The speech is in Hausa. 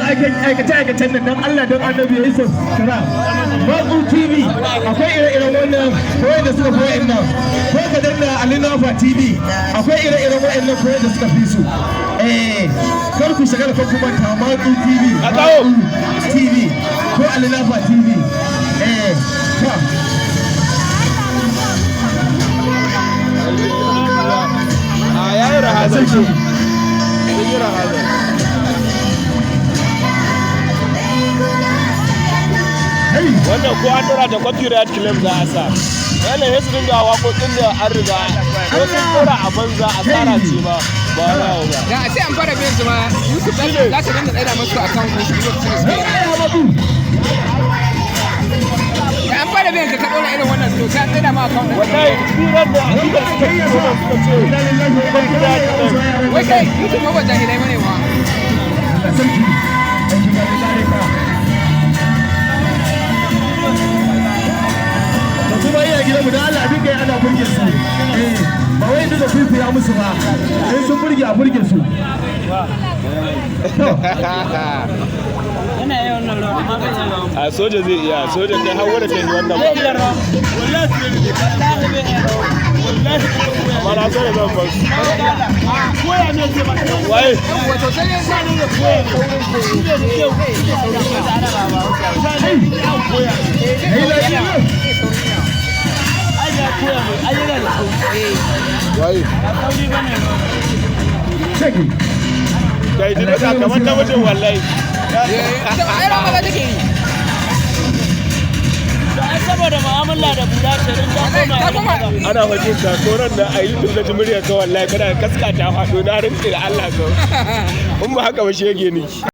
Aikace aikacen nan, dan Allah dan Annabi ya isa kira Matsu TV. Akwai ire-iren wannan ko wanda suka fi wa'annan, ko ka danna Alinafa TV, akwai ire-iren wa'annan ko wanda suka fi su. Kar ku shagala, kar ku manta, Matsu TV. A kawo. Matsu TV ko Alinafa TV. Ta. A yayi rahaza. Sarki. Sun yi rahaza. Hey. Wannan ko an dora ta, copyright claim za a sa. Wannan sai su dinga waƙoƙin da an riga ko sun dora a banza, asara ce ma, ba wani abu ba. Da a ce an fara biyan su ma, YouTube za su dinga tsaida musu account ɗin su lokacin da suke yi. Hey, Da an fara biyan ka, ka ɗora irin wannan, to sai an tsaida ma account ɗin. Wallahi tsiran da hakikar suka yi suka ce copyright claim. Wai kai, YouTube ba jahilai bane ma. Sarki, aiki ba da kare ka. Da kuma iya gidanmu da Allah dinga yi ana burge su. Ba wai dinga fiffiya musu ba. In sun burge, a burge su. To, A soja zai iya, soja kai har wadda ta yi wannan ba. Amma na so da zan bar su. Waye? Wato sai dai sa Hey, hey, lafiya. Waye? Shege. Kai ji daga kamar namijin wallahi. Ai rawa maza take yi. Saboda mu'amala da bula shirin ta koma. Ta koma. Ana hujin ka koran da a YouTube na ji muryar ka, wallahi kana kaska ta faɗo, na rantse da Allah ka. In ba haka ba shege ni.